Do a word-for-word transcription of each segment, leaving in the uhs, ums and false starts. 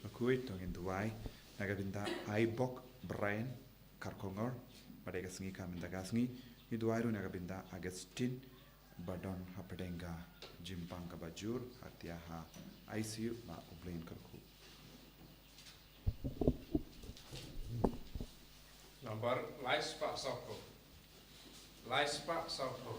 Bakhuid, to ngin duwai na ka bynta Aibok Brian Kharkongor, ba dei ka sngi ka mynta ka sngi. Ngi duwai ruh na ka bynta Augustine ba don hapdeng ka jingpang kaba jur, hatia ha I C U, ba U Blei un kyrkhu. Nambar lai spah sawphew. Lai spah sawphew.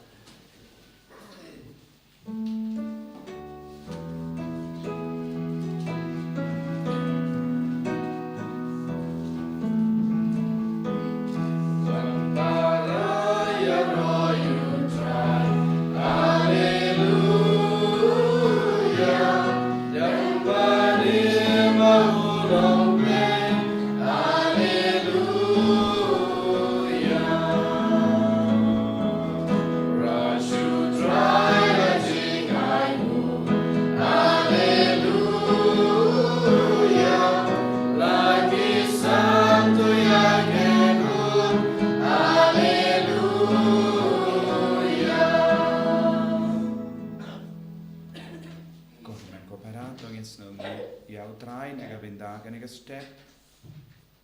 Ko hynmen ko para, to ngin sngewnguh ïa U Trai na ka bynta kane ka step.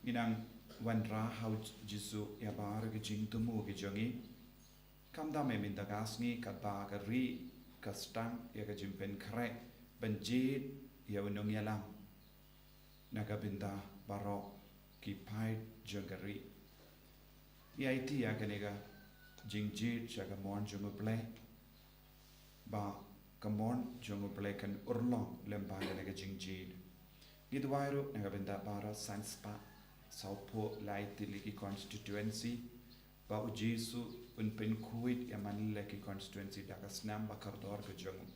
Ngi nang wanrah ha U Jisu ïa baroh ki jingthmu ki jong ngi. Khamtam ïa mynta ka sngi, katba ka ri ka sdang ïa ka jingpynkhreh ban jied ïa u nongïalam na ka bynta baroh ki paid jong ka ri. Ngi aiti ïa kane ka jingjied sha ka mon jong U Blei, ba ka mon jong U Blei kan urlong lem bad kane ka jingjied. Ngi duwai ruh na ka bynta baroh san spah sawphew lai tylli ki constituency, ba U Jisu un pynkhuid ïa man la ki constituency da ka snam ba kordor ka jong u.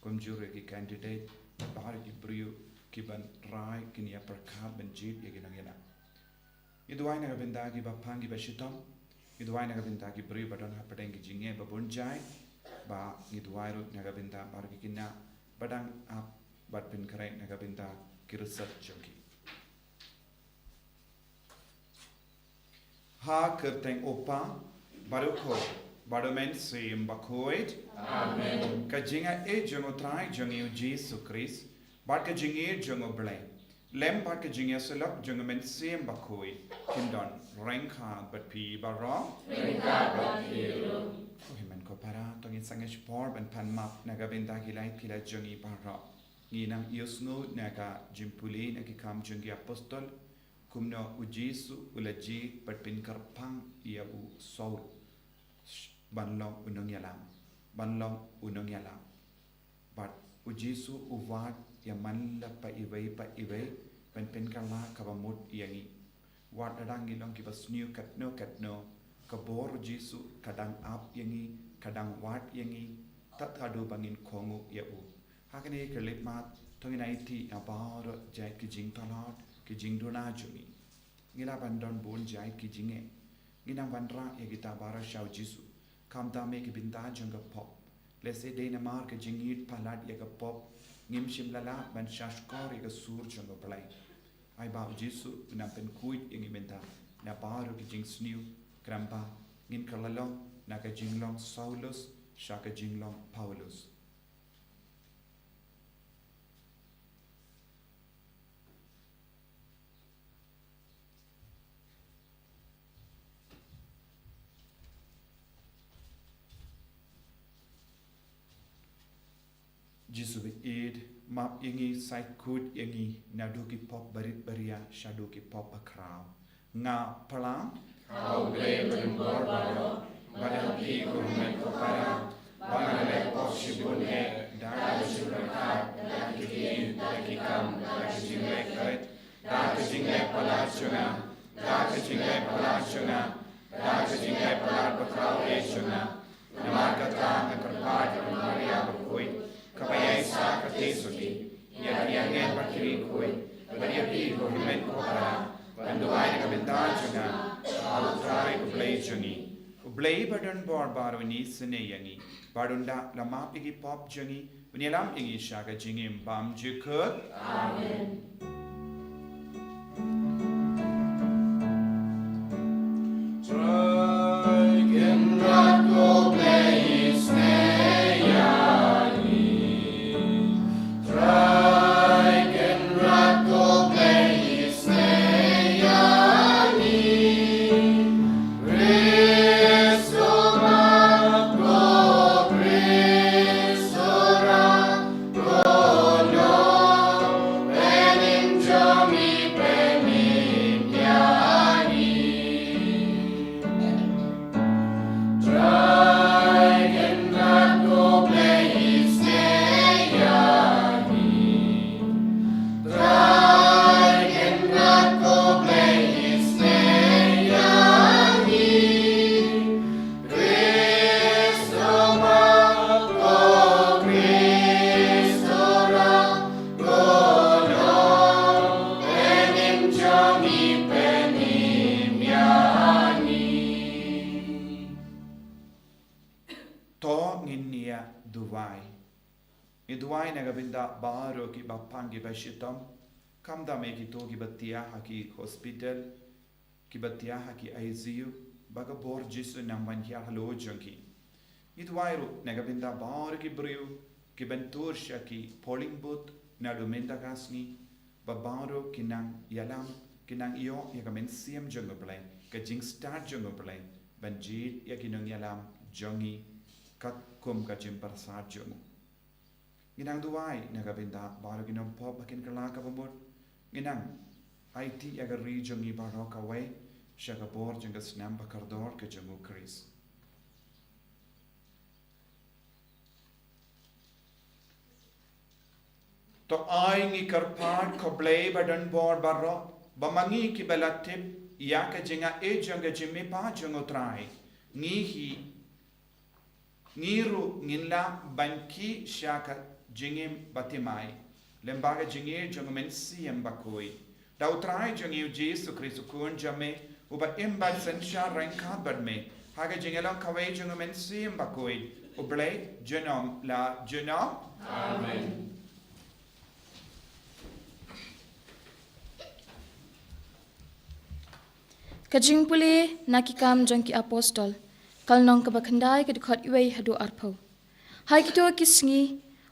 Kumjuh ïa ki candidate, baroh ki briew kiban rai kin ïa pyrkhat ban jied ïa ki nongïalam. Ngi duwai na ka bynta kiba pang kiba shitom. Ngi duwai na ka bynta ki briew ba don hapdeng ki jingeh ba bun jait. Ba ngi duwai ruh na ka bynta baroh ki khynnah ba dang ap bad pynkhreh na ka bynta ki riewstad jong ki. Ha ka kyrteng U Kpa, bad U Khun, bad U Mynsiem Bakhuid. Amen. Ka jingaiei jong U Trai jong ngi U Jisu Khrist, bad ka jingïeit jong U Blei, lem bad ka jingïasyllok jong U Mynsiem Bakhuid, kin don ryngkat bad phi baroh. Ryngkat bad phi ruh. Ko hynmen ko para, to ngin sangeh shipor ban pan map na ka bynta ki lait ki lait jong ngi baroh. Ngi nang ïohsngew na ka jingpule na Ki Kam jong ki Apostol, kumno U Jisu u la jied bad pynkyrpang ïa u Saul ban long u nongïalam, ban long u nongïalam. Bad U Jisu u wad ïa man la pa iwei pa iwei ban pynkylla kaba mut ïa ngi. Wat lada ngi long kiba sniew katno katno, ka bor U Jisu ka dang ap ïa ngi, ka dang wad ïa ngi, tad haduh ba ngin kohnguh ïa u. Ha kane ka khyllipmat, to ngin aiti ïa baroh jait ki jingtlot, ki jingduna jong ngi. Ngi lah ban don bun jait ki jingeh. Ngi nang wanrah ïa kita baroh sha U Jisu, khamtam ïa ki bynta jong ka pop. Lehse dei namar ka jingïeit palat ïa ka pop, ngim shym la lah ban shahshkor ïa ka sur jong U Blei. Ai ba U Jisu un nang pynkhuid ïa ngi mynta na baroh ki jingsniew, khnang ba ngin kylla long na ka jinglong Saulus sha ka jinglong Paulus. Jisu ba ïeit, map ïa ngi, sait khuid ïa ngi naduh ki pop barit baria shaduh ki pop bakhraw. Nga phlang ha U Blei badonbor baroh, bad ha phi ko hynmen ko para, ba nga la leh pop shibun eh, da ka jingpyrkhat, da ka ktien, da ki kam, da ka jingleh kyrpang, da ka jingleh palat jong nga, da ka jingleh palat jong nga, da ka jingleh palat bakhraw eh jong nga. Namar kata nga kyrpad ïa ka Maria bakhuid, kaba ïaisah katei suti ïa ki angel bad ki riewkhuid, bad ïa phi ko hynmen ko para, ban duwai na ka bynta jong nga ha U Trai U Blei jong ngi. U Blei badonbor baroh un isynei ïa ngi, bad un da la map ïa ki pop jong ngi, un ïalam ïa ngi sha ka jingim bymjukut. Amen. Trai Kynrad ko Blei isynei ïa ngi. Trai Kynrad ko ngin ïa duwai. Ngi duwai na ka bynta baroh ki bapang ki bashitom, khamtam ïa kito ki ba thiah ha ki hospital, ki ba thiah ha ki I C U, ba ka bor Jisu nang wan hiar halor jong ki. Ngi duwai ruh na ka bynta baroh ki briew ki ban tur sha ki polling booth naduh mynta ka sngi, ba baroh ki nang ïalam, ki nang ïoh ïa ka mynsiem jong U Blei, ka jingstad jong U Blei ban jied ïa ki nongïalam jong ngi katkum ka jingpyrsad jong U. Ngi nang duwai na ka bynta baroh ki nongpop ba kin kylla ka bamut. Ngi nang aiti ïa ka ri jong ngi baroh kawei sha ka bor jong ka snam ba kordor ka jong U Khrist. To ai ngi kyrpad, ko Blei ba don bor baroh, ba ma ngi ki ba la tip ïa ka jingaiei jong ka jingmihpat jong U Trai, ngi hi, ngi ruh ngin lah ban kiew sha ka jingim bathymmai lem bad ka jingïeit jong U Mynsiem Bakhuid. Da U Trai jong ngi U Jisu Khrist U Khun jong Me, uba im bad synshar ryngkat bad Me ha ka jingïalong kawei jong U Mynsiem Bakhuid, U Blei junom la junom. Amen. Ka jingpule na Ki Kam jong ki Apostol, ka lynnong kaba khyndai, ka dkhot wei haduh arphew. Ha kito ki sngi,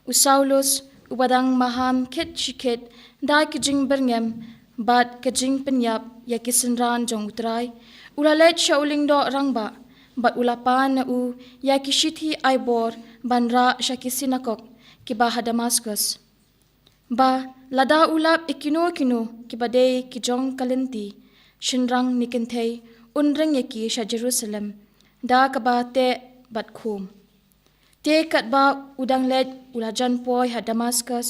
u Saulus, uba dang maham kit shi kit da ki jingbyrngem bad ka jingpynïap ïa ki synran jong U Trai, u la leit sha u lyngdoh rangbah, bad u la pan na u ïa ki shithi ai bor ban rah sha ki synagog kiba ha Damaskus, ba lada u lap ïa kino kino kiba dei ki jong ka lynti, shynrang ne kynthei, un ring ïa ki sha Jerusalem da kaba teh bad khum. Te katba u dang leit u la jan poi ha Damaskus,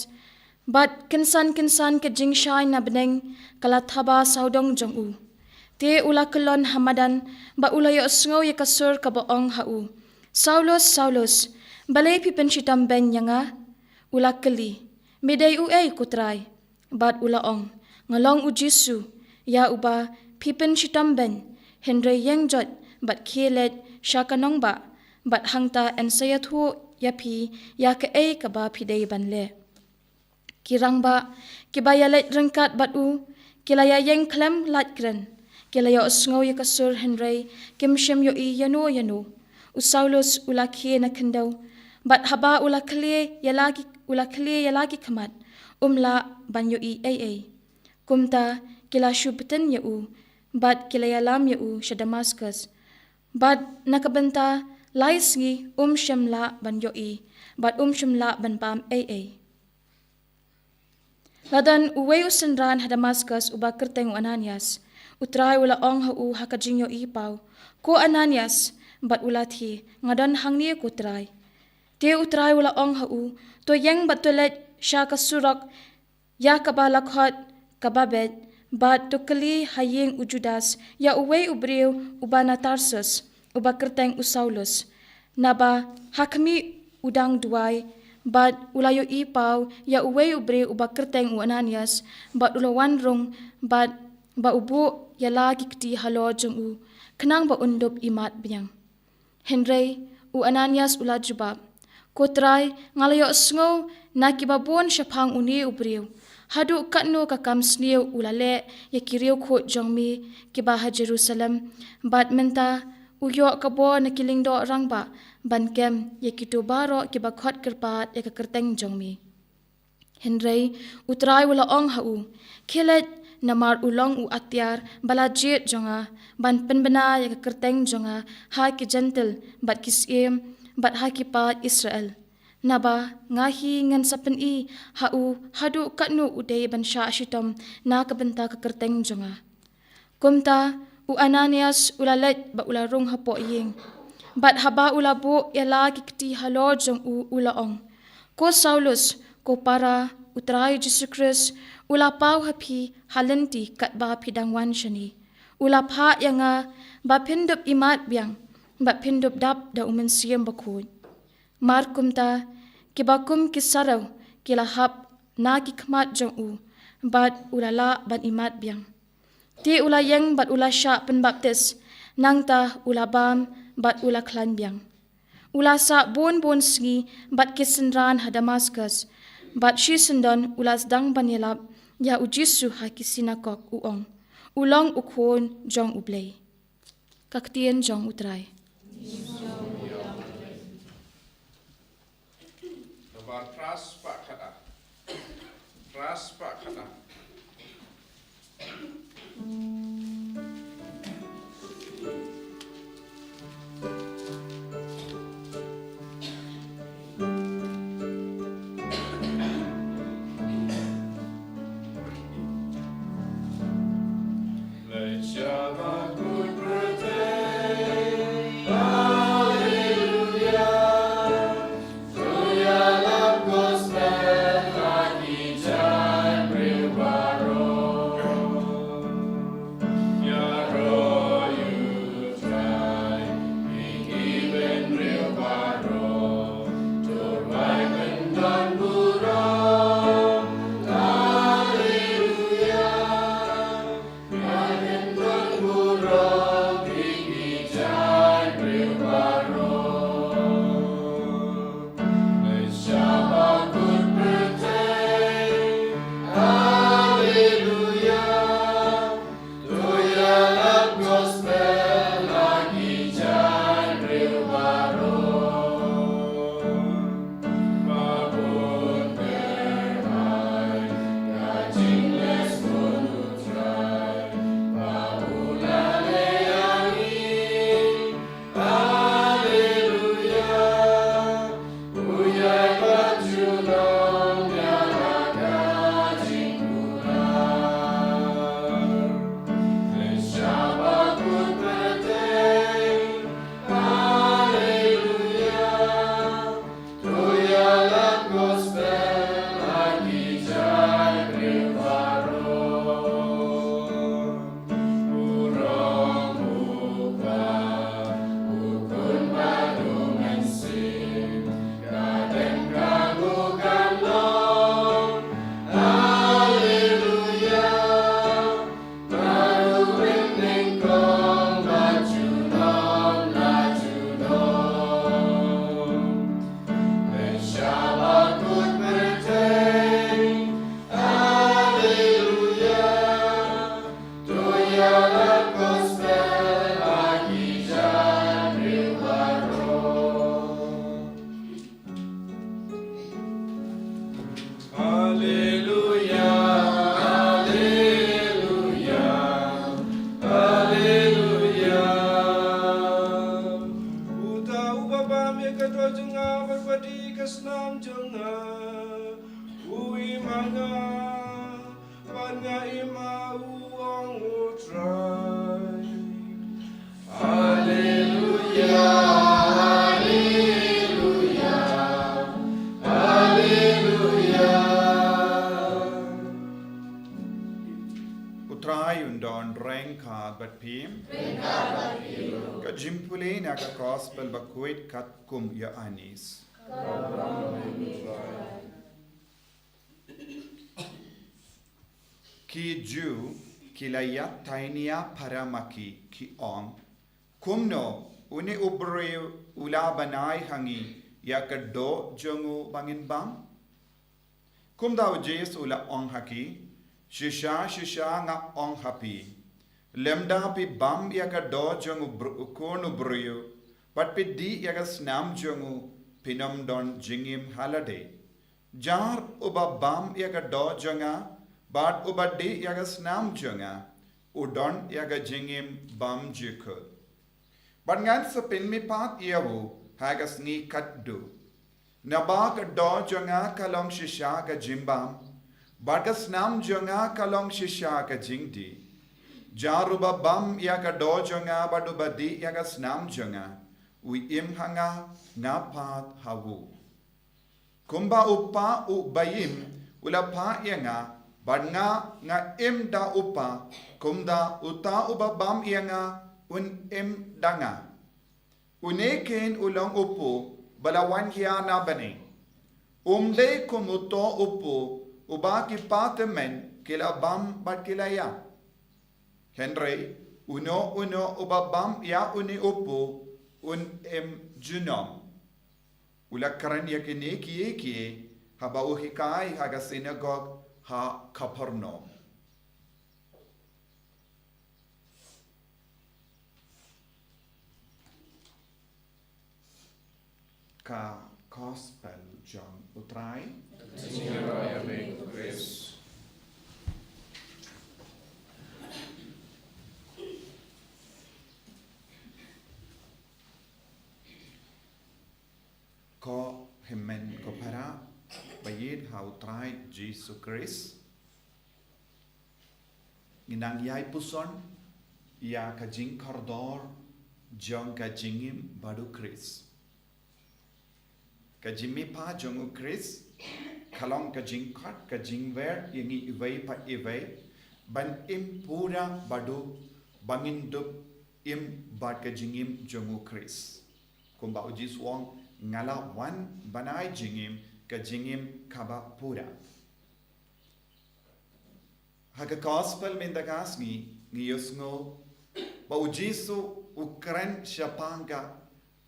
bad kynsan kynsan ka jingshai na bneng ka la thaba sawdong jong u. Te u la kyllon ha madan, bad u la ïohsngew ïa ka sur kaba ong ha u, "Saulus, Saulus, balei phi pynshitom beiñ ïa nga?" U la kylli, "Me dei uei, ko Trai?" Bad u la ong, "Nga long u Jisu, ïa uba phi pynshitom beiñ. Hynrei ïeng jot bad khie leit sha ka nongbah, bad hangta yn sa ïathuh ïa phi ïa kaei kaba phi dei ban leh." Ki rangbah kiba ïaleit ryngkat bad u ki la ïaïeng khlem lait kren. Ki la ïohsngew ïa ka sur hynrei kim shym ïohi ïano ïano. U Saulus u la khie na khyndew, bad haba u la khlieh ïa la ki, u la khlieh ïa la ki khmat, um lah ban ïohi ei ei. Kumta ki la shu btin ïa u, bad ki la ïalam ïa u sha Damaskus. Bad na ka bynta lai sngi um shym lah ban ïohi, bad um shym lah ban bam ei ei. La don uwei u synran ha Damaskus uba kyrteng u Ananias. U Trai u la ong ha u ha ka jingïohi paw, "Ko Ananias." Bad u la thie, "Nga don hangne, ko Trai." Te U Trai u la ong ha u, "To ïeng bad to leit sha ka surok ïa kaba la khot Kaba Bieit, bad to kylli ha ïing u Judas ïa uwei u briew uba na Tarsus, uba kyrteng u Saulus. Naba ha khmih u dang duwai, bad u la ïohi paw ïa uwei u briew uba kyrteng u Ananias, bad u la wan rung, bad ba u buh ïa la ki kti halor jong u, khnang ba un dup imat biang." Hynrei u Ananias u la jubab, "Ko Trai, nga la ïohsngew na kiba bun shaphang une u briew, haduh katno ka kam sniew u la leh ïa ki riewkhuid jong me kiba ha Jerusalem, bad mynta u ïoh ka bor na ki lyngdoh rangbah ban kem ïa kito baroh kiba khot kyrpad ïa ka kyrteng jong me." Hynrei U Trai u la ong ha u, "Khie leit, namar u long u atiar ba la jied jong nga, ban pynbna ïa ka kyrteng jong nga ha ki Jentil bad ki syiem, bad ha ki paid Israel. Naba nga hi ngan sa pyni ha u haduh katno u dei ban shah shitom na ka bynta ka kyrteng jong nga." Kumta u Ananias u la leit bad u la rung hapoh ïing. Bad haba u la buh ïa la ki kti halor jong u, u la ong, "Ko Saulus, ko para, U Trai Jisu Khrist u la paw ha phi ha lynti katba phi dang wan shane. U la phah ïa nga ba phin dup imat biang, ba phin dup dap da U Mynsiem Bakhuid." Mar kumta, kiba kum ki sarew ki la hap na ki khmat jong u, bad u la lah ban imat biang. Te u la ïeng bad u la shah pynbaptis, nangta u la bam bad u la khlaiñ biang. U la sah bun bun sngi bad ki synran ha Damaskus, bad shisyndon u la sdang ban ïalap ïa u Jisu ha ki sinakok, u ong, "U long u Khun jong U Blei." Ka ktien jong U Trai. Namar phra spah khatar. Phra spah khatar. Alleluia, alleluia, alleluia. Uta uba bam ïa ka doh jong nga bad uba dih ïa ka snam jong nga, u im ha nga bad nga im ha u, ong U Trai. Alleluia, alleluia, alleluia. U Trai un don ryngkat bad phi. Ka jingpule na ka Gospel ba khuid katkum u Ïoannis. Ki Jiw ki la ïatainia para ma ki, ki ong, kumno une u briew u la banai ha ngi ïa ka doh jong u ba ngin bam? Kumta u Jisu u la ong ha ki, shisha shisha nga ong ha phi, lymda phi bam ïa ka doh jong u br-, u Khun u briew, bad phi dih ïa ka snam jong u, phin ym don jingim ha lade. Jar uba bam ïa ka doh jong nga bad uba dih ïa ka snam jong nga, u don ïa ka jingim bymjukut. Bad ngan sa pynmihpat ïa u ha ka sngi khatduh. Naba ka doh jong nga ka long shisha ka jingbam, bad ka snam jong nga ka long shisha ka jingdih. Jar uba bam ïa ka doh jong nga bad uba dih ïa ka snam jong nga, u im ha nga, nga pat ha u. Kumba u Kpa u Ba-im u la phah ïa nga, bad nga, nga im da u Kpa, kumta uta uba bam ïa nga un im da nga. Une keiñ u long u Kpu ba la wan hia na bneng. Um dei kum uto u Kpu uba ki kpa tymmen ki la bam bad ki la ïap. Hynrei uno uno uba bam ïa une u Kpu un im junom. U la kren ïa kine kiei kiei haba u hikai ha ka synagog ha Kapernaum. Ka Gospel jong U Trai. Ko hynmen ko para ba ïeit ha U Trai Jisu Khrist. Ngi nang ïai puson ïa ka jingkordor jong ka jingim bad U Khrist. Ka jingmihpat jong U Khrist ka long ka jingkhot, ka jingwer ïa ngi iwei pa iwei ban im pura bad u, ba ngin dup im bad ka jingim jong U Khrist. Kumba U Jisu u ong, nga la wan ban ai jingim, ka jingim kaba pura. Ha ka Gospel mynta ka sngi ngi ïohsngew ba U Jisu u kren shaphang ka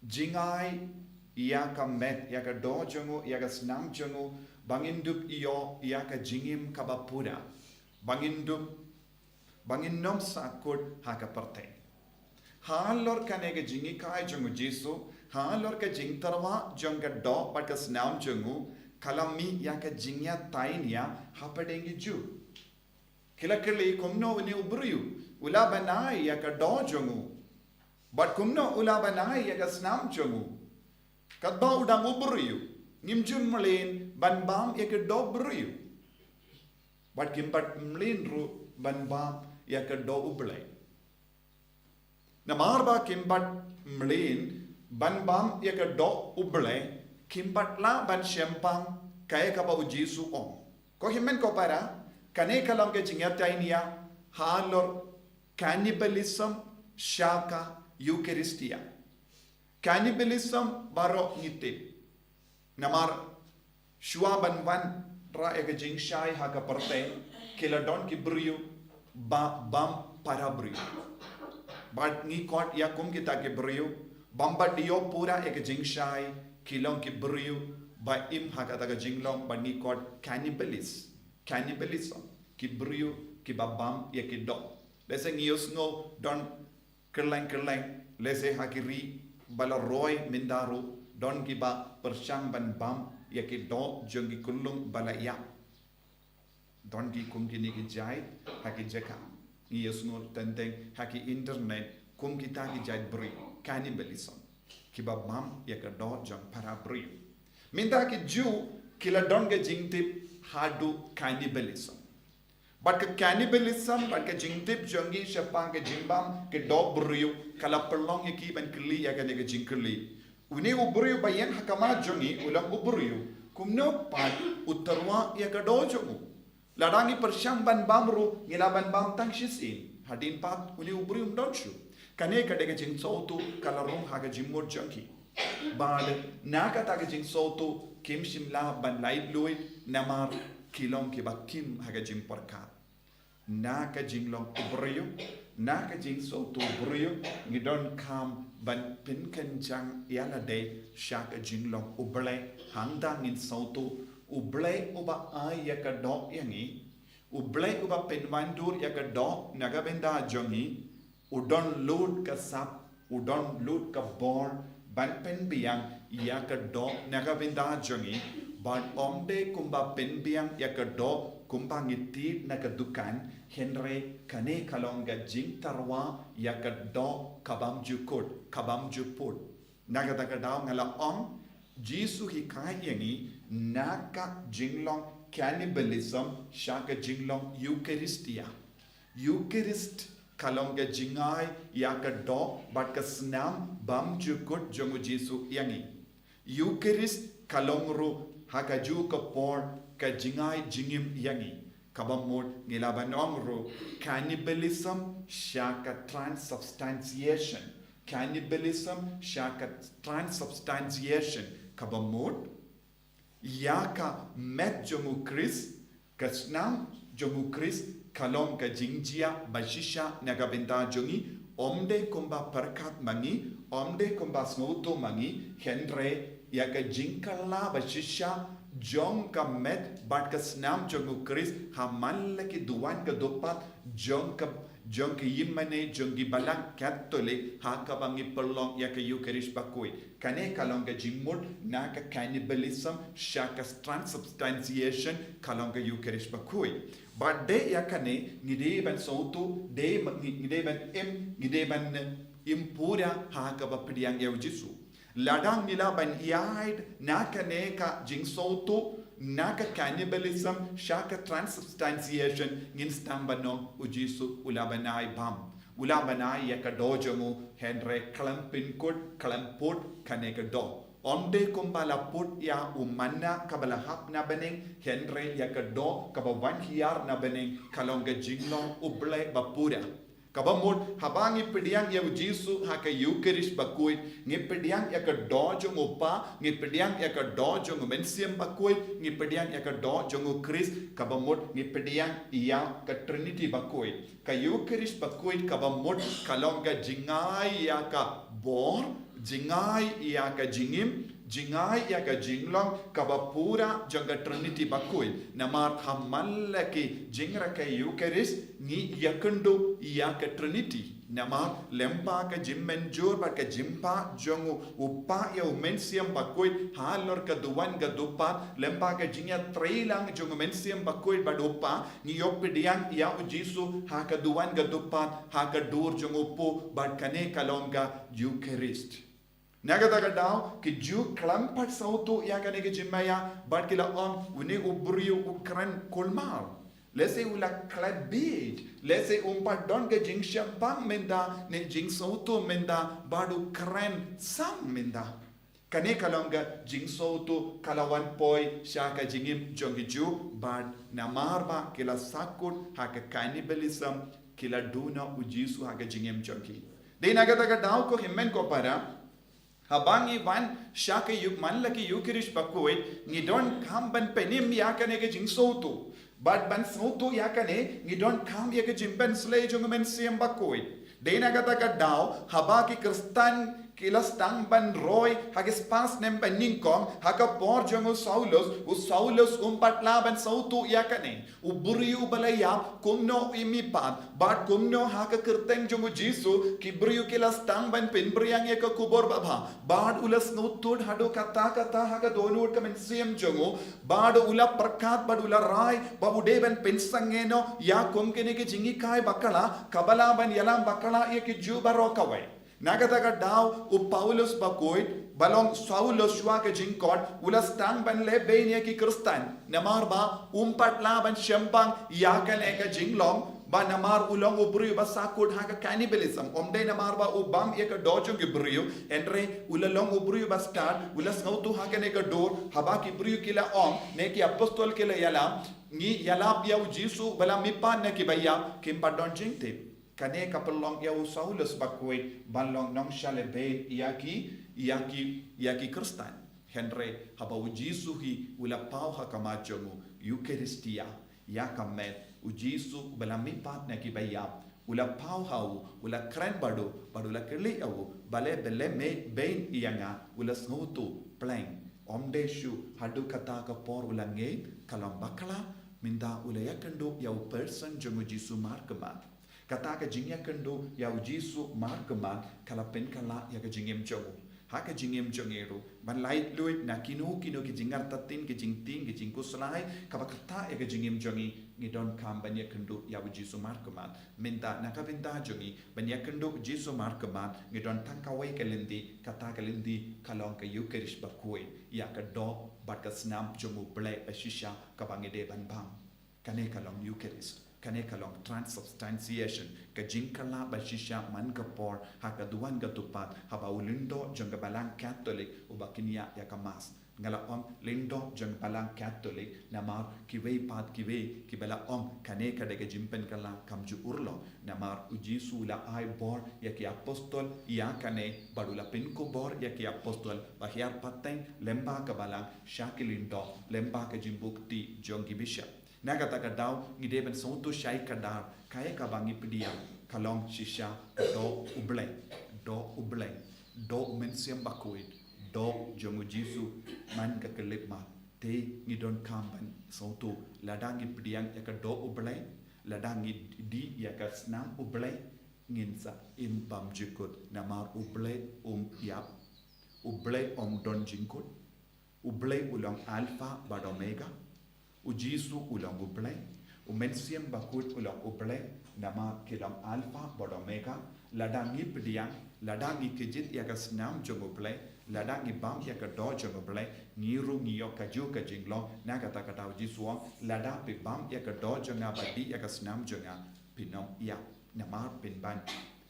jingai ïa ka met, ïa ka doh jong u, ïa ka snam jong u, ba ngin dup ïoh ïa ka jingim kaba pura, ba ngin dup, ba ngin ym sahkut ha ka pyrthei. Halor kane ka jinghikai jong U Jisu, halor ka jingtyrwa jong ka doh bad ka snam jong u, ka la mih ïa ka jingïatainia hapdeng ki Jiw. Ki la kylli, kumno une u briew u la ban ai ïa ka doh jong u, bad kumno u la ban ai ïa ka snam jong u? Katba u dang u briew, ngim ju mlien ban bam ïa ka doh briew, bad kim pat mlien ruh ban bam ïa ka doh U Blei. Namar ba kim pat mlien ban bam ïa ka doh U Blei, kim pat lah ban shemphang kaei kaba U Jisu u ong. Ko hynmen ko para, kane ka long ka jingïatainia halor cannibalism sha ka Eucharistia. Cannibalism baroh ngi tip. Namar shuwa ban wanrah ïa ka jingshai ha ka pyrthei, ki la don ki briew ba bam para briew. Bad ngi khot ïa kum kita ki briew, bym pat ïoh pura ïa ka jingshai, ki long ki briew ba im ha kata ka jinglong ba ngi khot cannibalist, cannibalism, ki briew kiba bam ïa ki doh. Lehse ngi ïohsngew don kylleng kylleng, lehse ha ki ri ba la roi mynta ruh, don kiba pyrshang ban bam ïa ki doh jong ki khyllung ba la ïap. Don ki kum kine ki jait ha ki jaka. Ngi ïohsngew teng teng ha ki internet kum kita ki jait briew, cannibalism, kiba bam ïa ka doh jong para briew. Mynta ki Jiw ki la don ka jingtip haduh cannibalism. Bad ka cannibalism, bad ka jingtip jong ngi shaphang ka jingbam ka doh briew, ka la pynlong ïa ki ban kylli ïa kane ka jingkylli. Une u briew ba ïeng ha khmat jong ngi u long u briew, kumno pat u tyrwa ïa ka doh jong u? Lada ngi pyrshang ban bam ruh, ngi lah ban bam tang shisien. Hadien pat une u briew um don shuh. Kane ka dei ka jingsngewthuh ka la rung ha ka jingmut jong ki. Bad na kata ka jingsngewthuh kim shym lah ban laitluid namar ki long kiba kim ha ka jingpyrkhat. Na ka jinglong u briew, na ka jingsngewthuh u briew, ngi donkam ban pynkynjang ïa lade sha ka jinglong U Blei, hangta ngin sngewthuh U Blei uba ai ïa ka doh ïa ngi, U Blei uba pynwandur ïa ka doh na ka bynta jong ngi, u don lut ka sap, u don lut ka bor ban pynbiang ïa ka doh na ka bynta jong ngi, bad ym dei kumba pynbiang ïa ka doh kumba ngi thied na ka dukan, hynrei kane ka long ka jingtyrwa ïa ka doh ka bym ju kut, ka bym ju put. Na kata ka daw nga la ong, Jisu hikai ïa ngi na ka jinglong cannibalism sha ka jinglong Eucharistia. Eucharist ka long ka jingai ïa ka doh bad ka snam bym ju kut jong U Jisu ïa ngi. Eucharist ka long ruh ha kajuh ka por ka jingai jingim ïa ngi. Kaba mut ngi lah ban ong ruh cannibalism sha ka transubstantiation. Cannibalism sha ka transubstantiation. Kaba mut ïa ka met jong U Khrist, ka snam jong U Khrist, ka long ka jingjia ba shisha na ka bynta jong ngi, ym dei kumba pyrkhat ma ngi, ym dei kumba sngewthuh ma ngi, hynrei ïa ka jingkylla ba shisha jong ka met bad ka snam jong u Khrist ha man la ki duwan ka dupat jong ka, jong ki ïingmane jong ki balang Katholik ha kaba ngi pynlong ïa ka Eucharist bakhuid. Kane ka long ka jingmut na ka cannibalism sha ka transubstantiation, ka long ka Eucharist bakhuid. Bad dei ïa kane ngi dei ban sngewthuh, dei ma-, ngi, ngi dei ban im, ngi dei ban im pura ha kaba pdiang ïa u Jisu. Lada ngi lah ban ïaid na kane ka jingsngewthuh na ka cannibalism sha ka transubstantiation, ngin sdang ban ong u Jisu u la ban ai bam, u la ban ai ïa ka doh jong u, hynrei khlem pynkut, khlem put kane ka doh. Ym dei kumba la put ïa u manna kaba la hap na bneng, hynrei ïa ka doh kaba wan hiar na bneng, ka long ka jinglong U Blei ba pura. Kaba mut, haba ngi pdiang ïa u Jisu ha ka Eucharist bakhuid, ngi pdiang ïa ka doh jong u Kpa, ngi pdiang ïa ka doh jong u Mynsiem Bakhuid, ngi pdiang ïa ka doh jong u Khrist, kaba mut ngi pdiang ïa ka Trinity bakhuid. Ka Eucharist bakhuid kaba mut ka long ka jingai ïa ka bor, jingai ïa ka jingim, jingai ïa ka jinglong kaba pura jong ka Trinity bakhuid. Namar ha man la ki jingrakhe Eucharist ngi ïakynduh ïa ka Trinity. Namar lyngba ka jingmynjur bad ka jingpah jong u Kpa ïa u Mynsiem Bakhuid halor ka duwan ka dupat, lyngba ka jingïatreilang jong u Mynsiem Bakhuid bad u Kpa, ngi ïoh pdiang ïa u Jisu ha ka duwan ka dupat, ha ka dur jong u Kpa, bad kane ka long ka Eucharist. Na kata ka daw, ki Jiw khlem pat sngewthuh ïa kane ka jingmaïa, bad ki la ong, une u briew u kren kulmar. Lehse u la klet bieit, lehse um pat don ka jingshemphang mynta, ne jingsngewthuh mynta, bad u kren sang mynta. Kane ka long ka jingsngewthuh ka la wan poi sha ka jingim jong ki Jiw, bad namar ba ki la sahkut ha ka cannibalism, ki la duh noh u Jisu ha ka jingim jong ki. Dei na kata ka daw ko hynmen ko para, haba ngi wan sha ka Euch-, man la ki Eucharist bakhuid, ngi donkam ban pynim ïa kane ka jingsngewthuh. Bad ban sngewthuh ïa kane, ngi donkam ïa ka jingpynslei jong u Mynsiem Bakhuid. Dei na kata ka daw, haba ki Khristan ki la sdang ban roi ha ki spah snem ba nyngkong, ha ka por jong u Saulus, u Saulus um pat lah ban sngewthuh ïa kane. U briew ba la ïap, kumno u im pat, bad kumno ha ka kyrteng jong u Jisu, ki briew ki la sdang ban pynphriang ïa ka khubor babha, bad u la sngewthuh haduh katta katta ha ka dohnud ka mynsiem jong u, bad u la pyrkhat, bad u la rai, ba u dei ban pynsangeh noh ïa kum kine ki jinghikai bakla, kaba lah ban ïalam bakla ïa ki Jiw baroh kawei. Na kata ka daw u Paulus bakhuid, ba long Saulus shuwa ka jingkhot, u la sdang ban leh beiñ ïa ki Khristan. Namar ba um pat lah ban shemphang ïa kane ka jinglong, ba namar u long u briew ba sahkut ha ka cannibalism. Ym dei namar ba u bam ïa ka doh jong ki briew, hynrei u la long u briew ba stad, u la sngewthuh ha kane ka dur, haba ki briew ki la ong, ne ki apostol ki la ïalam, ngi ïalap ïa u Jisu ba la mihpat na kiba ïap, kim pat don jingtip. Kane ka pynlong ïa u Saulus bakhuid ban long nongshah leh beiñ ïa ki, ïa ki, ïa ki Khristan. Hynrei haba u Jisu hi u la paw ha khmat jong u, Eucharistia, ïa ka met, u Jisu ba la mihpat na kiba ïap, u la paw ha u, u la kren bad u, bad u la kylli ïa u, balei phi leh beiñ ïa nga, u la sngewthuh, pleng. Ym dei shuh haduh katta ka por u la ngeit, ka long bakla, mynta u la ïakynduh ïa u person jong u Jisu markhmat. Kata ka jingïakynduh ïa u Jisu markhmat ka la pynkylla ïa ka jingim jong u. Ha ka jingim jong ngi ruh, ban laitluid na kino kino ki jingartatien, ki jingtieng, ki jingkhuslai, kaba ktah ïa ka jingim jong ngi, ngi donkam ban ïakynduh ïa u Jisu markhmat. Mynta na ka bynta jong ngi, ban ïakynduh u Jisu markhmat, ngi don tang kawei ka lynti, kata ka lynti ka long ka Eucharist bakhuid, ïa ka doh bad ka snam jong U Blei ba shisha kaba ngi dei ban bam. Kane ka long Eucharist, kane ka long transubstantiation, ka jingkylla ba shisha man ka por ha ka duwan ka dupat, haba u lyngdoh jong ka Balang Katholik uba kin ïa ïa ka Mass. Nga la ong lyngdoh jong ka Balang Katholik, namar kiwei pat kiwei kiba la ong kane ka dei ka jingpynkylla, kam ju urlong. Namar u Jisu u la ai bor ïa ki apostol ïa kane, bad u la pynkupbor ïa ki apostol ba hiar pateng lyngba ka Balang sha ki lyngdoh lyngba ka jingbuh kti jong ki bishop. Na kata ka daw ngi dei ban sngewthuh shai kdar, kaei kaba ngi pdiang ka long shisha doh U Blei, doh U Blei, doh U Mynsiem Bakhuid, doh jong u Jisu man ka khyllipmat. Te ngi donkam ban sngewthuh, lada ngi pdiang ïa ka doh U Blei, lada ngi dih ïa ka snam U Blei, ngin sa im bymjukut, namar U Blei um ïap, U Blei um don jingkut, U Blei u long Alpha bad Omega. U Jisu u long U Blei. U Mynsiem Bakhuid u long U Blei. Namar ki long Alpha bad Omega. Lada ngi pdiang, lada ngi kjit ïa ka snam jong U Blei, lada ngi bam ïa ka doh jong U Blei, ngi ruh ngi ïoh kajuh ka jinglong. Na kata ka daw Jisu u ong, lada phi bam ïa ka doh jong nga bad dih ïa ka snam jong nga, phin ym ïap. Namar phin ban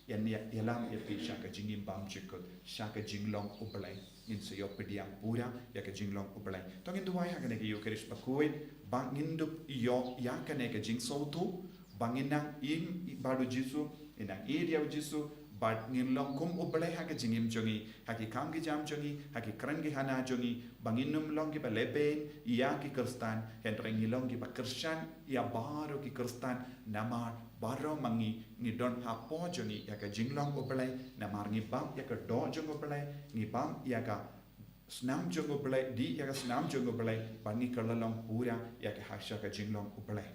ïa, ïalam ïa phi sha ka jingim bymjukut, sha ka jinglong U Blei. Ngin sa ïoh pdiang pura ïa ka jinglong U Blei. To ngin duwai ha kane ka Ïukharist bakhuid, ba ngin dup ïoh ïa kane ka jingsngewthuh, ba ngin nang im bad u Jisu, ngin nang ïeit ïa u Jisu, bad ngin long kum U Blei ha ka jingim jong ngi, ha ki kam ki jam jong ngi, ha ki kren ki hana jong ngi, ba ngin ym long kiba lehbeiñ ïa ki Khristan, hynrei ngin long kiba kyrshan ïa baroh ki Khristan, namar baroh ma ngi ngi don hapoh jong ngi ïa ka jinglong U Blei, namar ngi bam ïa ka doh jong U Blei, ngi bam ïa ka snam jong U Blei, dih ïa ka snam jong U Blei, bad ngi kylla long pura ïa ka ha sha ka jinglong U Blei.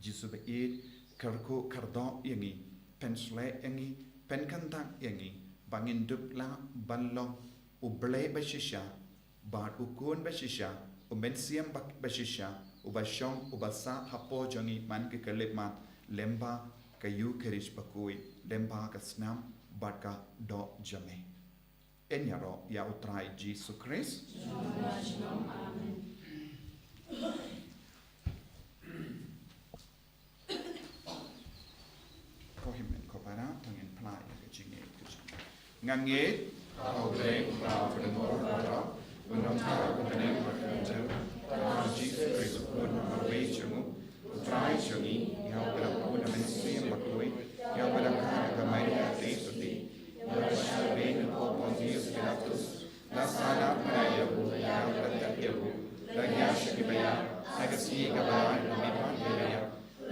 Jisu ba ïeit, kyrkhu kyrdoh ïa ngi, pynshlei ïa ngi, pynkynthah ïa ngi, ba ngin dup lah ban long U Blei ba shisha, bad U Khun ba shisha, U Mynsiem ba, ba shisha, uba shong, uba sah hapoh jong ngi man ka khyllipmat, lyngba ka Ïukharist bakhuid, lyngba ka snam bad ka doh jong me. Yn ïaroh ïa U Trai Jisu Khrist. Amen. Ko hynmen ko para, to ngin phla ïa ka jingngeit ka jong ngi. Nga ngeit ha U Blei U Kpa uba don bor baroh, uba don tang ha ka bneng bad ha ka jaw, ha U Jisu Khrist U Khun uba marwei jong U, U Trai jong ngi, ïa uba la pynbun da U Mynsiem Bakhuid, ïa uba la kha da ka Maria Theisotti, ïa uba la shah beiñ hapoh Pontius Pilatus, la sahnarphna ïa u, la ïap, la tep ïa u, la ïaid sha ki baïap, ha ka sngi kaba lai la mihpat ïa ki baïap,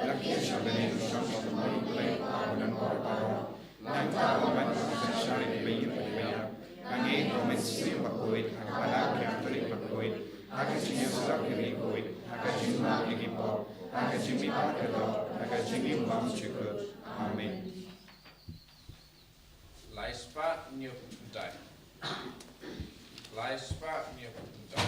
la kiew sha bneng, la shong sha ka kynthei U Blei Kpa uba don bor baroh. Nangta un wan ban synshar ïa kiba ïeit bad kiba ïap. Nga ngeit ha U Mynsiem Bakhuid, ha ka Balang Katholik bakhuid, ha ka jingïasyllok ïa ki riewkhuid, ha ka jingmap ïa ki pop, ha ka jingmihpat ka doh, ha ka jingim bymjukut. Amen. Lai spah hynñiew phew khyndai. Lai spah hynñiew phew khyndai.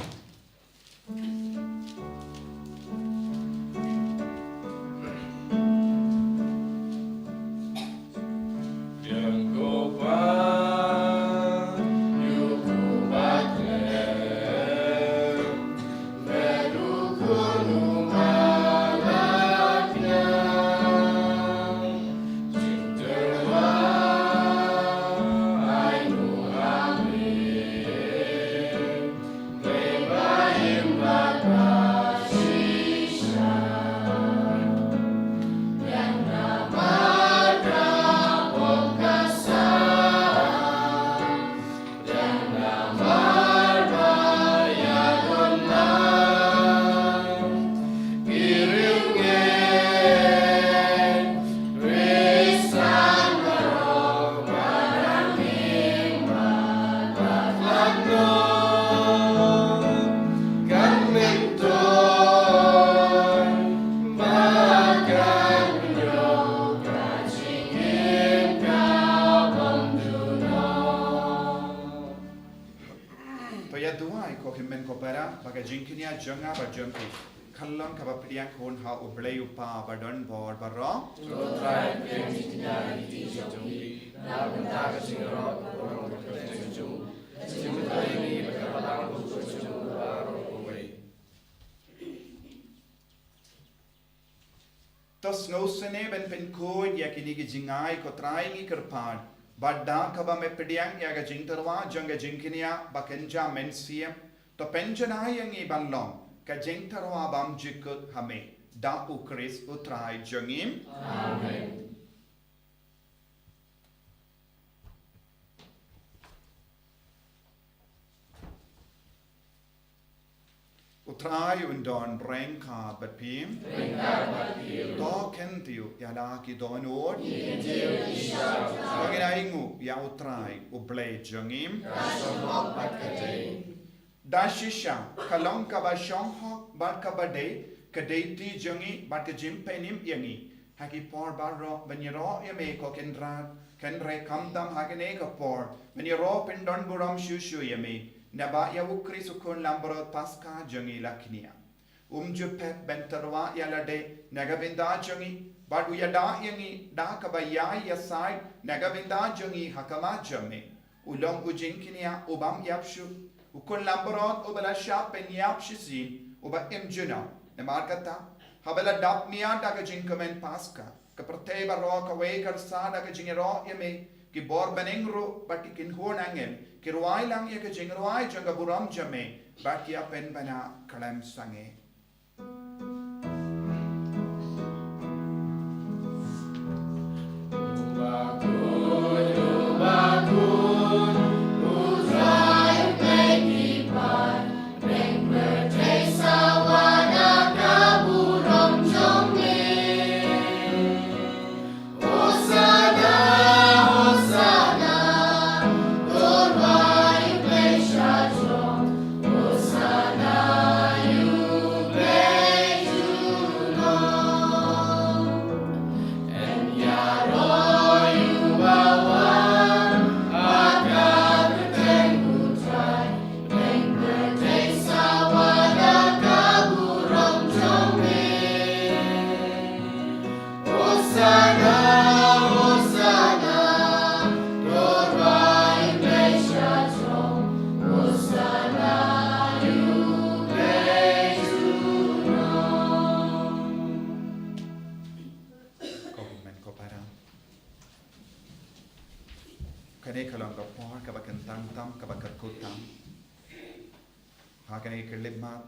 To ïa duwai ko hynmen ko para, ba ka jingkñia jong nga bad jong phi kan long kaba pdiang khun ha U Blei U Kpa uba don bor baroh. To Trai, pdiang jingkñia ha ki kti jong phi na ka bynta ka jingïaroh ka burom ka kyrteng jong u. Jingmyntoi ïa ngi bad ka balang bakhuid jong u baroh kawei. To sngewsynei ban pynkhuid ïa kine ki jingai ko Trai ngi kyrpad. Bad da kaba me pdiang ïa ka jingtyrwa jong ka jingkñia ba kynja mynsiem, to pynjanai ïa ngi ban long ka jingtyrwa bymjukut ha me. Da U Khrist U Trai jong ngi. Amen. U Trai un don ryngkat bad phi. Ryngkat bad phi. To kyntiew ïa la ki dohnud. Ki kyntiew ki shah. To ngin ainguh ïa U Trai U Blei jong ngi. Ka shong hok bad ka dei. Da shisha ka long kaba shong hok bad kaba dei ka dei ti jong ngi bad ka jingpynim ïa ngi. Ha ki por baroh ban ïaroh ïa me ko Kynrad, kynrad khamtam ha kane ka por ban ïaroh pyndon burom shuh shuh ïa me. Naba ïa U Khrist U Khun Langbrot Paska jong ngi la kñia. Um ju pep ban tyrwa ïa lade na ka bynta jong ngi, bad u ïada ïa ngi da kaba ïai ïasaid na ka bynta jong ngi ha khmat jong me. U long u jingkñia u bym ïap shuh, U Khun Langbrot uba la shah pynïap shisien, uba im junom. Namar kata, haba la dap miat da ka jingkmen Paska, ka pyrthei baroh kawei ka rsa da ka jingïaroh ïa me, ki bor bneng ruh bad ki kynhun angel ki rwai lang ïa ka jingrwai jong ka burom jong me, bad ki ïa pynbna khlem sangeh. Kane ka long ka por kaba kyntang tam, kaba kyrkhu tam. Ha kane ka khyllipmat,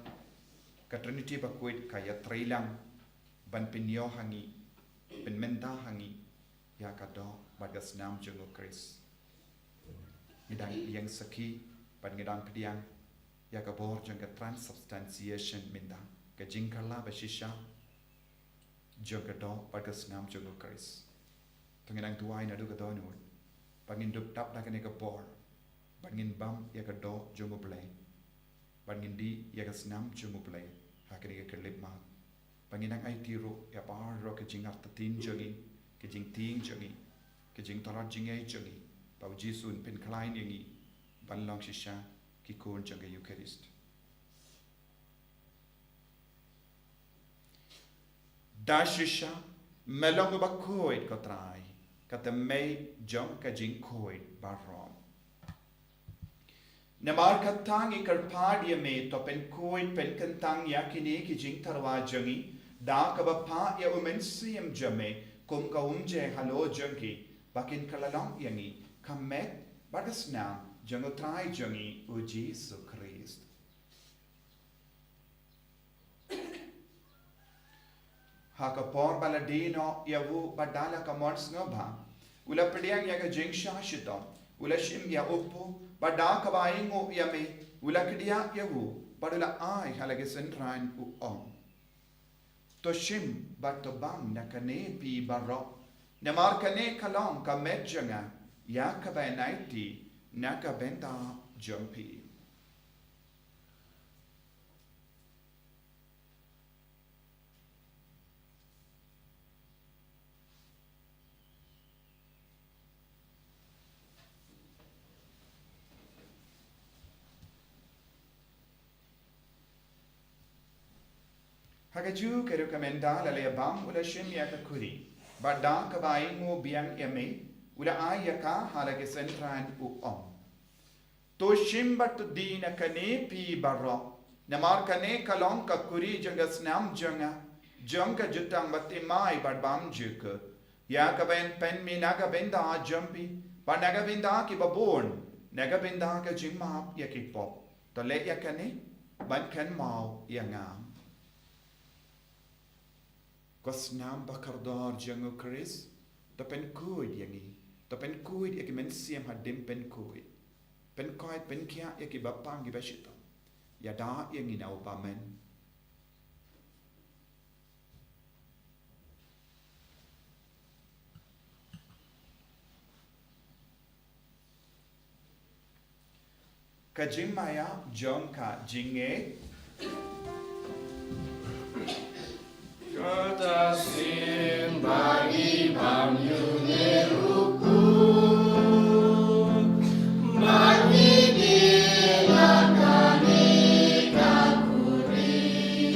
ka Trinity bakhuid ka ïatreilang ban pynïoh ha ngi, pynmynta ha ngi ïa ka doh bad ka snam jong U Khrist. Ngi dang ïeng sakhi bad ngi dang pdiang ïa ka bor jong ka transubstantiation mynta, ka jingkylla ba shisha jong ka doh bad ka snam jong U Khrist. To ngin nang duwai naduh ka dohnud ba ngin dup dap da kane ka bor, ba ngin bam ïa ka doh jong U Blei, ba ngin dih ïa ka snam jong U Blei ha kane ka khyllipmat, ba ngin nang aiti ruh ïa baroh ka jingartatien jong ngi, ka jingtieng jong ngi, ka jingtyrwa jingngeit jong ngi, ba U Jisu un pynkhlaiñ ïa ngi ban long shisha ki khun jong ka Eukharist. Da shisha me long uba khuid, ko Trai, ka tymmen jong ka jingkhuid baroh. Namar kata ngi kyrpad ïa me, to pynkhuid pynkyntang ïa kine ki jingtyrwa jong ngi da kaba phah ïa U Mynsiem jong me kum ka umjai halor jong ki, ba kin kylla long ïa ngi ka met bad ka snam jong U Trai jong ngi U Jisu Khrist. Ha ka por ba la die noh ïa u bad da la ka mon sngewbha, u la pdiang ïa ka jingshah shitom, u la shim ïa u paw, bad da kaba ainguh ïa me, u la kdiah ïa u bad u la ai ha la ki synran, u ong: To shim bad to bam na kane phi baroh, namar kane ka long ka met jong nga, ïa kaba yn aiti na ka bynta jong phi. Ha kajuh ka rukom, ynda la leh bam, u la shim ïa ka khuri, bad da kaba ainguh biang ïa me, u la ai ïa ka ha la ki synran, u ong: To shim bad to die na kane phi baroh, namar kane ka long ka khuri jong ka snam jong nga, jong ka jutang bathymmai bad bymjukut, ïa kaba yn pynmih na ka bynta jong phi bad na ka bynta kiba bun, na ka bynta ka jingmap ïa ki pop. To leh ïa kane ban kynmaw ïa nga. Ko snam bakordor jong U Khrist, to pynkhuid ïa ngi, to pynkhuid ïa ki mynsiem hadien pynkhuid. Pynkoit pynkhiah ïa kiba pang kiba shitom. Ïada ïa ngi na u bymman. Ka jingmaïa jong ka jingngeit. Kata sien ba ngi bam ïa u Mynsiem, ba ngi dei na kane ka khuri.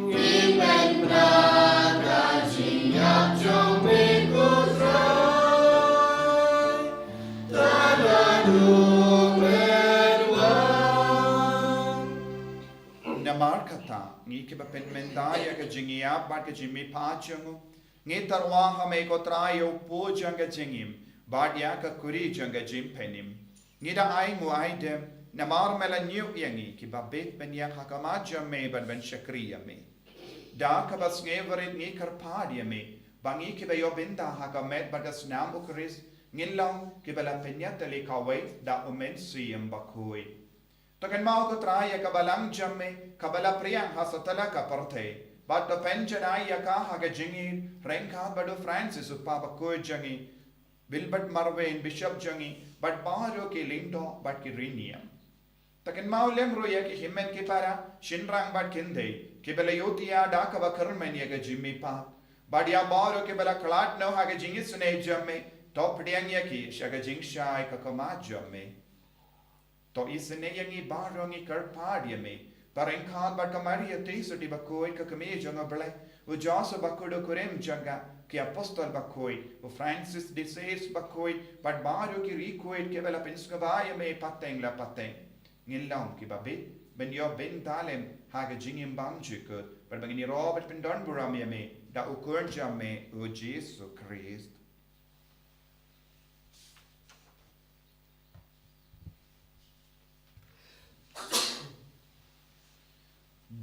Ngi pynbna ka jingïap jong me ko Trai. Tang haduh mynwan. Namar kata, ngi kiba pynmynta ïa ka jingïap bad ka jingmihpat jong u, ngi tyrwa ha me ko Trai ïa u pud jong ka jingim bad ïa ka khuri jong ka jingpynim. Ngi da ai nguh ai dem namar me la ñiew ïa ngi kiba bit ban ïeng ha khmat jong me bad ban shakri ïa me. Da kaba sngewrit ngi kyrpad ïa me ba ngi kiba ïoh bynta ha ka met bad ka snam u Khrist ngin long kiba la pynïatylli kawei da u Mynsiem Bakhuid. To kynmaw ko Trai ïa ka balang jong me kaba la pdiang ha satlak ka pyrthei, bad to pynjanai ïa ka ha ka jingïeit ryngkat bad u Francis u Papa bakhuid jong ngi, Wilbert Marwein Bishop jong ngi, bad baroh ki lyngdoh bad ki riewniam. To kynmaw lem ruh ïa ki hynmen ki para, shynrang bad kynthei kiba la ïohthiah da kaba kyrmen ïa ka jingmihpat, bad ïa baroh kiba la khlad noh ha ka jingisynei jong me, to pdiang ïa ki sha ka jingshai ka khmat jong me. To isynei ïa ngi baroh, ngi kyrpad ïa me ba ryngkat bad ka Maria Theisotti bakhuid ka Kmie jong u Blei, u Joseph bakhuid u kurim jong ka, ki apostol bakhuid, u Francis de Sales bakhuid bad baroh ki riewkhuid kiba la pynsngewbha ïa me pateng la pateng, ngin long kiba bit ban ïoh bynta lem ha ka jingim bymjukut, bad ba ngin ïaroh bad pyndonburom ïa me da u Khun jong me u Jisu Khrist.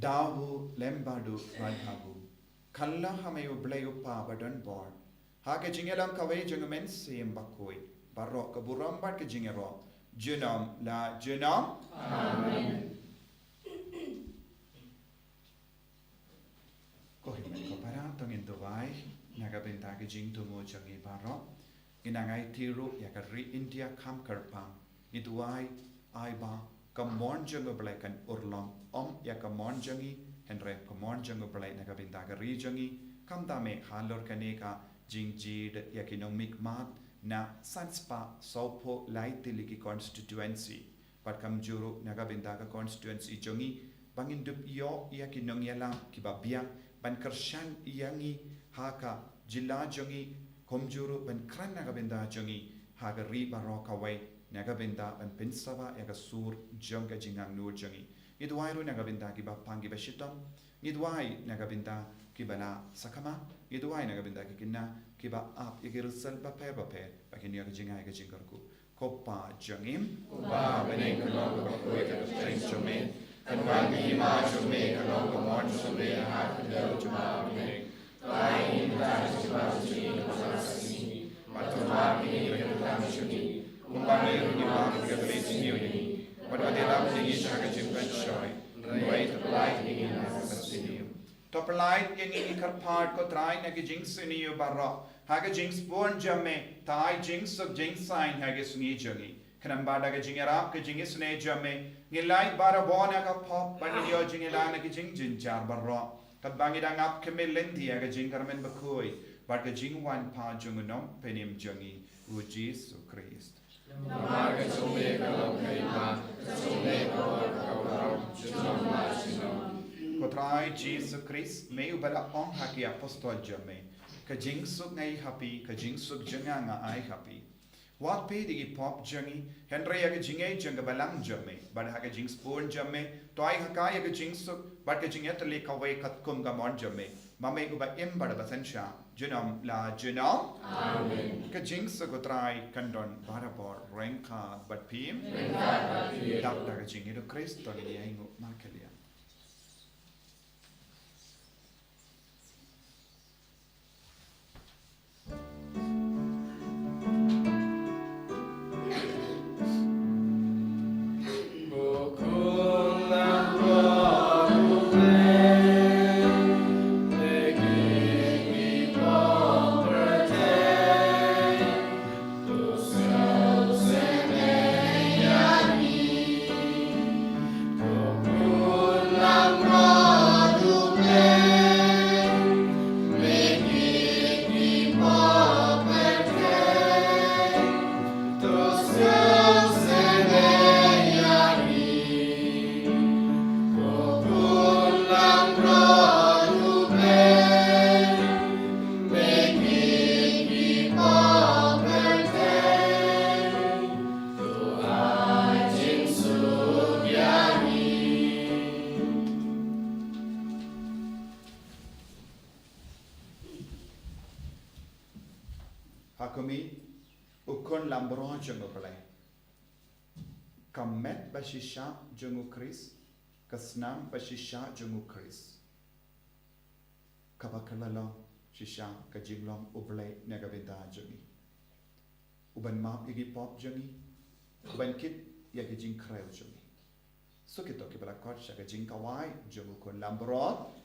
Dawu lem bad u Trai ha u. Khublei ha me u Blei u Kpa badonbor. Ha ka jingïalam kawei jong u Mynsiem Bakhuid, baroh ka burom bad ka jingïaroh junom la junom. Amen. Ko hynmen ko para, to ngin duwai na ka bynta ka jingthmu jong ngi baroh. Ngin nang aiti ruh ïa ka ri India kham kyrpang. Ngi duwai, ai ba ka mon jong u Blei kan urlong, ym ïa ka mon jong ngi, hynrei ka mon jong u Blei na ka bynta ka ri jong ngi. Kumta me halor kane ka jingjied ïa ki nongmihkhmat na san spah sawphew lai tylli ki constituency. Bad kumjuh ruh na ka bynta ka constituency jong ngi, ba ngin dup ïoh ïa ki nongïalam kiba biang ban kyrshan ïa ngi ha ka jylla jong ngi, kumjuh ruh ban kren na ka bynta jong ngi ha ka ri baroh kawei, na ka bynta ban pynsawa ïa ka sur jong ka jingangnud jong ngi. Ngi duwai ruh na ka bynta kiba pang kiba shitom, ngi duwai na ka bynta kiba la sakma, ngi duwai na ka bynta ki khynnah kiba ap ïa ki result bapher bapher, ba kin ïoh ka jingai ka jingkyrkhu. Ko Pa jong ngi uba ha bneng, ka long kaba khuid ka kyrteng jong me, kan wan ka hima jong me, kan long ka mon jong me ha khyndew jong ka ha bneng. To ai ïa ngi mynta ka jingpynbna jong ngi kaba shisien, bad to map ïa ngi ïa ki kyrdan jong ngi, kumba ngi ruh ngi map ïa kiba pynïap ïa ngi, bad wat ïalam ïa ngi sha ka jingpynshoi, hynrei to pyllait ïa ngi na kaba sniew. To pyllait ïa ngi, ngi kyrpad ko Trai, na ki jingsniew baroh ha ka jingsbun jong me, to ai jingsuk jingsaiñ ha ki sngi jong ngi. Khnang ba da ka jingïarap ka jingisynei jong me, ngin lait barabor na ka pop, bad ngin ïoh jingïalang na ki jingjynjar baroh, katba ngi dang ap khmih lynti ïa ka jingkyrmen bakhuid bad ka jingwan pat jong u Nongpynim jong ngi, u Jisu Khrist. Namar ka jong me ka long ka hima, ka jong me ka long ka burom, junom la junom. Ko Trai Jisu Khrist, me uba la ong ha ki apostol jong me, ka jingsuk nga ai ha phi, ka jingsuk jong nga nga ai ha phi. Wat peit ïa ki pop jong ngi, hynrei ïa ka jingngeit jong ka balang jong me. Bad ha ka jingsbun jong me, to ai ha ka ïa ka jingsuk bad ka jingïatylli kawei katkum ka mon jong me, ma me uba im bad uba synshar junom la junom. Amen. Ka jingsuk u Trai kan don barabor ryngkat bad phi. Ryngkat bad phi. Dap da ka jingngeit u Khrist to ngin ïainguh markhylliang. Kumne, u khun langbrot jong U Blei. Ka met ba shisha jong U Khrist, ka snam ba shisha jong U Khrist. Kaba ka la long shisha ka jinglong U Blei na ka bynta jong ngi. U ban map ïa ki pop jong ngi, u ban kit ïa ki jingkrew jong ngi. Sa kito kiba la khot sha ka jingkawei jong u khun langbrot.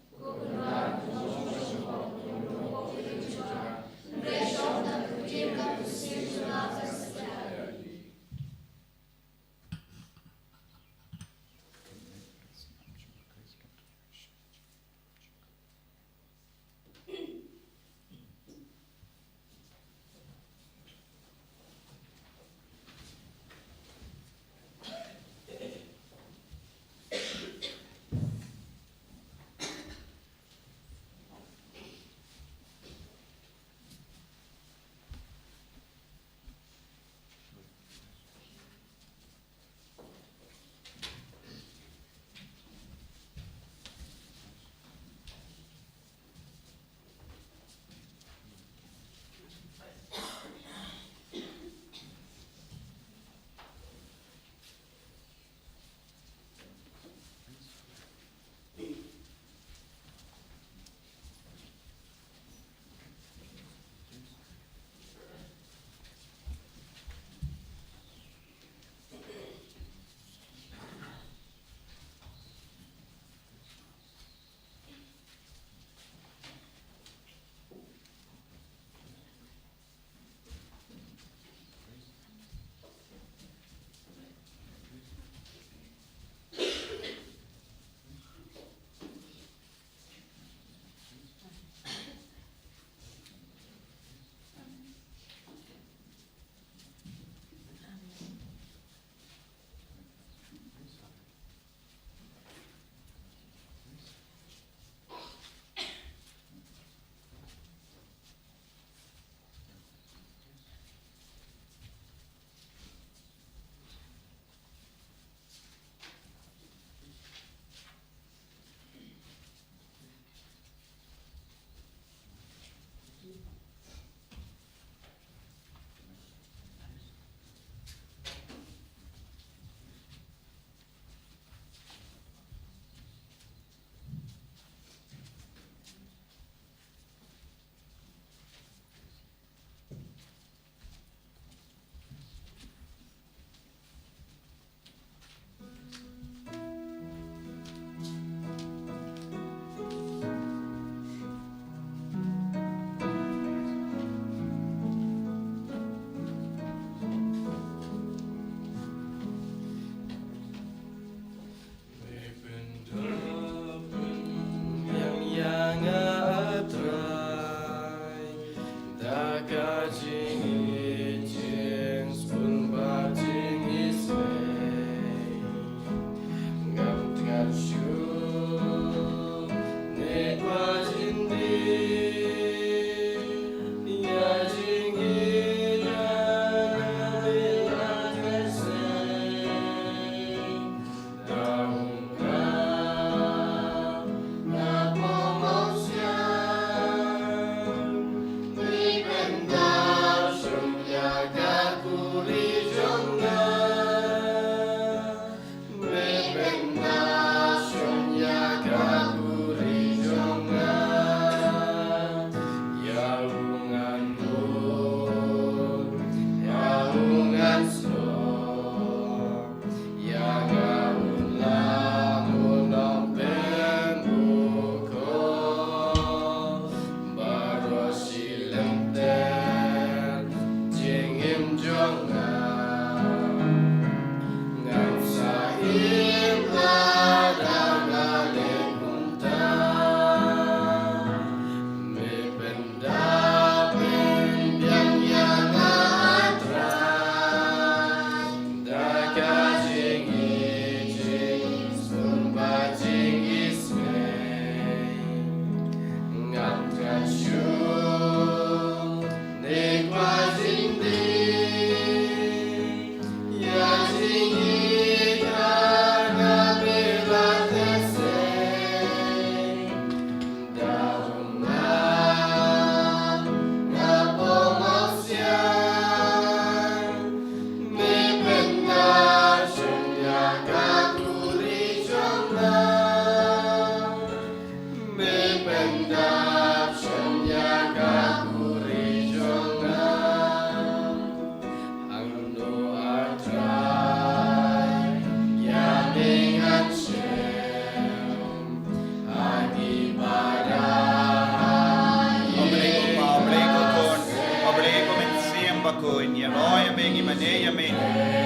Ïaroh ïa me, ngi mane ïa me,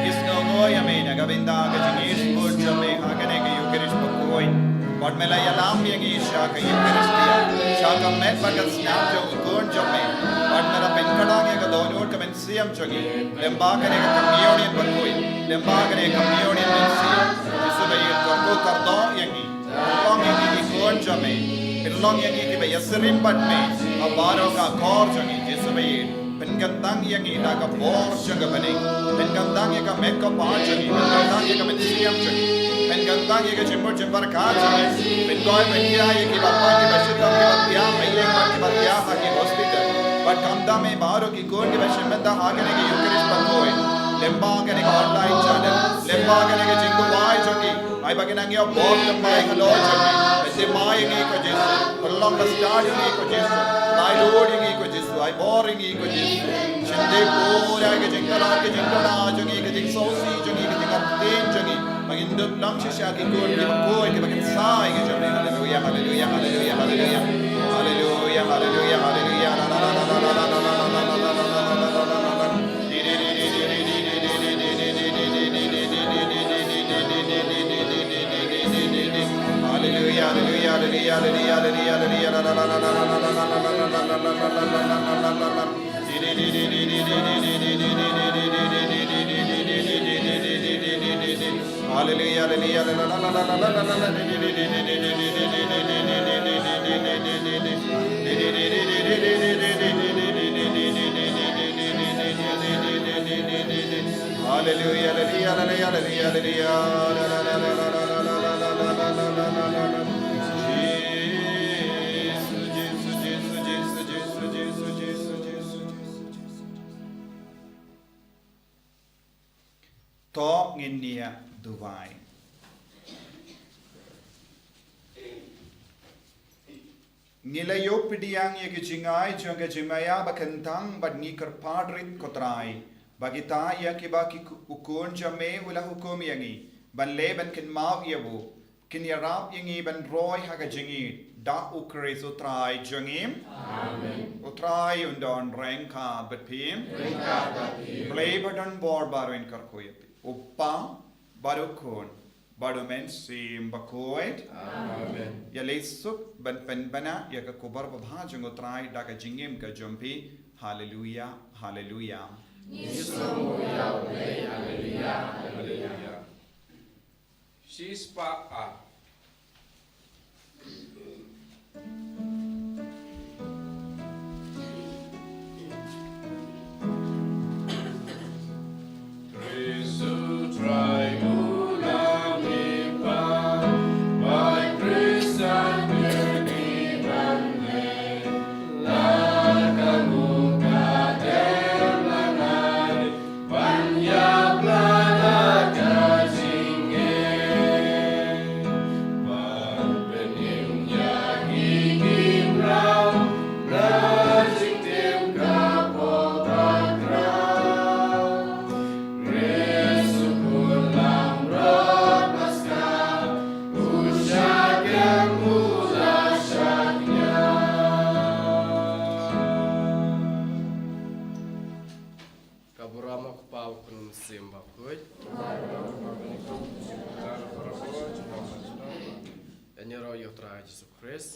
ngi sngewnguh ïa me na ka bynta ka jingïasyllok jong me ha kane ka Ïukharist bakhuid. Bad me la ïalam ïa ngi sha ka Ïukharist, sha ka met bad ka snam jong u Khun jong me. Bad me la pynkhlaiñ ïa ka dohnud ka mynsiem jong ngi lyngba kane ka communion bakhuid, lyngba kane ka communion mynsiem. Jisu ba ïeit, kyrkhu kyrdoh ïa ngi. Pynlong ïa ngi ki khun jong me. Pynlong ïa ngi kiba ïasyriem bad me ha baroh ka akor jong ngi, Jisu ba ïeit. Pynkyntang ïa ngi da ka bor jong ka bneng. Pynkyntang ïa ka met ka pa jong ngi. Pynkyntang ïa ka mynsiem jong ngi. Pynkyntang ïa ka jingmut jingpyrkhat jong ngi. Pynkhuid pynkhia ïa kiba pang, kiba shitom, kiba thiah ha ïing bad kiba thiah ha ki hospital. Bad khamtam ïa baroh ki khun kiba shim bynta ha kane ka Ïukharist bakhuid, lyngba kane ka online channel, lyngba kane ka jingduwai jong ngi. Ai ba kin nang ïoh bor thymmai halor jong ngi. Ai thymmai ïa ngi ko Jisu. Pynlong ba stad ïa ngi ko Jisu. Ai dur ïa ngi ko Jisu. Ai bor ïa ngi ko Jisu. Shynrang pura ïa ka jingthrang, ka jingthrang jong ngi, ka jingsngewsih jong ngi, ka jingïaid jong ngi. Ba ngin dup lang shisha ki khun kiba khuid kiba kin sa ïa ka jong ngi. Haleluya, haleluya, haleluya, haleluya. Haleluya, haleluya, haleluya. Haleluya, haleluya, haleluya. Haleluya, haleluya, haleluya, haleluya, haleluya. Jisu, Jisu, Jisu. To ngin ïa duwai. Ngi la ïoh pdiang ïa ki jingai jong ka jingmaïa ba kyntang bad ngi kyrpad rit ko Trai ba kita ïa kiba ki ku-, u Khun jong me u la hukum ïa ngi ban leh ban kynmaw ïa u, kin ïarap ïa ngi ban roi ha ka jingïeit da u Khrist u Trai jong ngi. Amen. U Trai un don ryngkat bad phi. Ryngkat bad phi. Blei ba don bor baroh un kyrkhu ïa phi. U Kpa bad u Khun bad u Mynsiem Bakhuid. Amen. Ïa leit suk ban pynbna ïa ka khubor babha jong u Trai da ka jingim ka jong phi. Haleluya, haleluya. Ngi sngewnguh ïa u Blei, haleluya, haleluya. Shispah A. Ka burom u Kpa, u Khun, u Mynsiem Bakhuid. Ïa ngi ruh ïa u Trai Jisu Khrist.